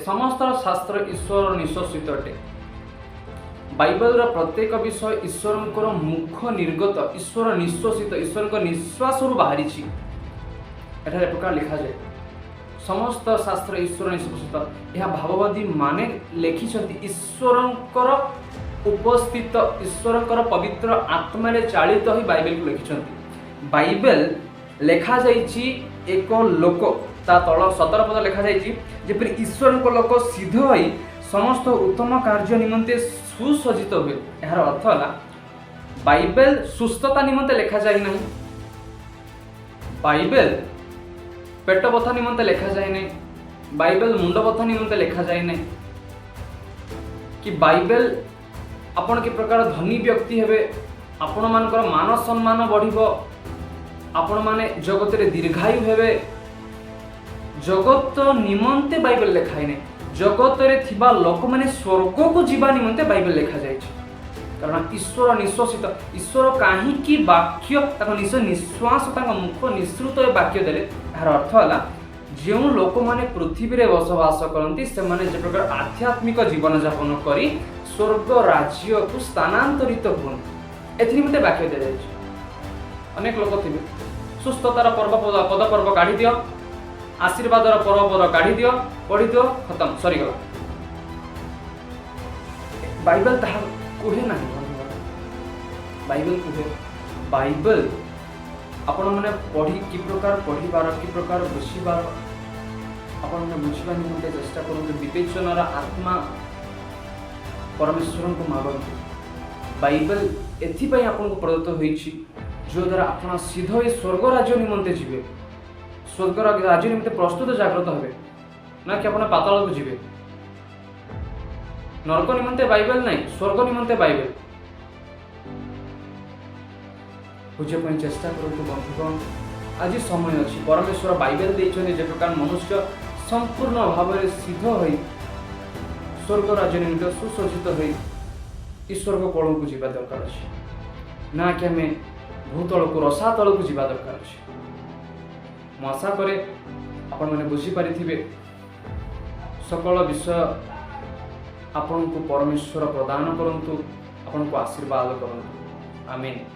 ସମସ୍ତ ଶାସ୍ତ୍ର ଈଶ୍ୱର ନିଃଶ୍ଵସିତ ଅଟେ। ବାଇବେଲର ପ୍ରତ୍ୟେକ ବିଷୟ ଈଶ୍ୱରଙ୍କର ମୁଖ ନିର୍ଗତ, ଈଶ୍ୱର ନିଃଶ୍ଵସିତ, ଈଶ୍ୱରଙ୍କ ନିଶ୍ୱାସରୁ ବାହାରିଛି। ଏଠାରେ ଏ ପ୍ରକାର ଲେଖାଯାଏ, ସମସ୍ତ ଶାସ୍ତ୍ର ଈଶ୍ୱର ନିଃଶ୍ଵସିତ। ଏହା ଭାବବାଦୀ ମାନେ ଲେଖିଛନ୍ତି। ଈଶ୍ୱରଙ୍କର ଉପସ୍ଥିତ, ଈଶ୍ୱରଙ୍କର ପବିତ୍ର ଆତ୍ମାରେ ଚାଳିତ ହୋଇ ବାଇବେଲକୁ ଲେଖିଛନ୍ତି। ବାଇବେଲ ଲେଖାଯାଇଛି ଏକ ଲୋକ, ତା ତଳ 17 ପଦ ଲେଖାଯାଇଛି, ଯେପରି ଈଶ୍ୱରଙ୍କ ଲୋକ ସିଦ୍ଧ ହୋଇ ସମସ୍ତ ଉତ୍ତମ କାର୍ଯ୍ୟ ନିମନ୍ତେ ସୁସଜ୍ଜିତ ହୁଏ। ଏହାର ଅର୍ଥ ହେଲା, ବାଇବେଲ ସୁସ୍ଥତା ନିମନ୍ତେ ଲେଖାଯାଇ ନାହିଁ, ବାଇବେଲ ପେଟ ବଥା ନିମନ୍ତେ ଲେଖାଯାଇ ନାହିଁ, ବାଇବେଲ ମୁଣ୍ଡ ବଥା ନିମନ୍ତେ ଲେଖାଯାଇ ନାହିଁ କି ବାଇବେଲ ଆପଣ କି ପ୍ରକାର ଧନୀ ବ୍ୟକ୍ତି ହେବେ, ଆପଣମାନଙ୍କର ମାନ ସମ୍ମାନ ବଢ଼ିବ, ଆପଣମାନେ ଜଗତରେ ଦୀର୍ଘାୟୁ ହେବେ, ଜଗତ ନିମନ୍ତେ ବାଇବେଲ ଲେଖା ହେଇନାହିଁ। ଜଗତରେ ଥିବା ଲୋକମାନେ ସ୍ୱର୍ଗକୁ ଯିବା ନିମନ୍ତେ ବାଇବେଲ ଲେଖାଯାଇଛି। କାରଣ ଈଶ୍ୱର ନିଶ୍ଵସିତ, ଈଶ୍ୱର କାହିଁକି ବାକ୍ୟ ତାଙ୍କ ନିଜ ନିଶ୍ୱାସ, ତାଙ୍କ ମୁଖ ନିଃସୃତ ଏ ବାକ୍ୟ ଦେଲେ? ଏହାର ଅର୍ଥ ହେଲା, ଯେଉଁ ଲୋକମାନେ ପୃଥିବୀରେ ବସବାସ କରନ୍ତି, ସେମାନେ ଯେ ପ୍ରକାର ଆଧ୍ୟାତ୍ମିକ ଜୀବନଯାପନ କରି ସ୍ୱର୍ଗ ରାଜ୍ୟକୁ ସ୍ଥାନାନ୍ତରିତ ହୁଅନ୍ତି, ଏଥି ନିମନ୍ତେ ବାକ୍ୟ ଦିଆଯାଇଛି। ଅନେକ ଲୋକ ଥିବେ, ସୁସ୍ଥତାର ପର୍ବ ପଦ ପର୍ବ କାଢ଼ିଦିଅ, ଆଶୀର୍ବାଦର ପର୍ବ ପଦ କାଢ଼ିଦିଅ, ପଢ଼ିଦିଅ, ଖତମ, ସରିଗଲା। ବାଇବେଲ ତାହା କୁହେ ନାହିଁ ବନ୍ଧୁଗଣ। ବାଇବେଲ କୁହେ, ବାଇବେଲ ଆପଣମାନେ ପଢ଼ି କି ପ୍ରକାର ପଢ଼ିବାର, କି ପ୍ରକାର ବୁଝିବାର, ଆପଣମାନେ ବୁଝିବା ନିମନ୍ତେ ଚେଷ୍ଟା କରନ୍ତୁ। ବିବେଚନାର ଆତ୍ମା ପରମେଶ୍ୱରଙ୍କୁ ମାଗନ୍ତୁ। ବାଇବେଲ ଏଥିପାଇଁ ଆପଣଙ୍କୁ ପ୍ରଦତ୍ତ ହୋଇଛି, ଯଦ୍ୱାରା ଆପଣ ସିଦ୍ଧ ହୋଇ ସ୍ୱର୍ଗ ରାଜ୍ୟ ନିମନ୍ତେ ଯିବେ, ସ୍ୱର୍ଗ ରାଜ୍ୟ ନିମନ୍ତେ ପ୍ରସ୍ତୁତ ଜାଗ୍ରତ ହେବେ, ନା କି ଆପଣ ପାତାଳକୁ ଯିବେ। ନରକ ନିମନ୍ତେ ବାଇବେଲ ନାହିଁ, ସ୍ୱର୍ଗ ନିମନ୍ତେ ବାଇବେଲ। ବୁଝିବା ପାଇଁ ଚେଷ୍ଟା କରନ୍ତୁ ବନ୍ଧୁଗଣ। ଆଜି ସମୟ ଅଛି। ପରମେଶ୍ୱର ବାଇବେଲ ଦେଇଛନ୍ତି, ଯେ ପ୍ରକାର ମନୁଷ୍ୟ ସମ୍ପୂର୍ଣ୍ଣ ଭାବରେ ସିଦ୍ଧ ହୋଇ ସ୍ୱର୍ଗ ରାଜ୍ୟ ନିମିତ୍ତ ସୁସଜ୍ଜିତ ହୋଇ ଈଶ୍ୱରଙ୍କ କୋଳକୁ ଯିବା ଦରକାର ଅଛି, ନା କି ଆମେ ଭୂତଳକୁ, ରସାତଳକୁ ଯିବା ଦରକାର ଅଛି। ମୁଁ ଆଶା କରେ ଆପଣମାନେ ବୁଝିପାରିଥିବେ। ସକଳ ବିଷୟ ଆପଣଙ୍କୁ ପରମେଶ୍ୱର ପ୍ରଦାନ କରନ୍ତୁ, ଆପଣଙ୍କୁ ଆଶୀର୍ବାଦ କରନ୍ତୁ। ଆମେନ୍।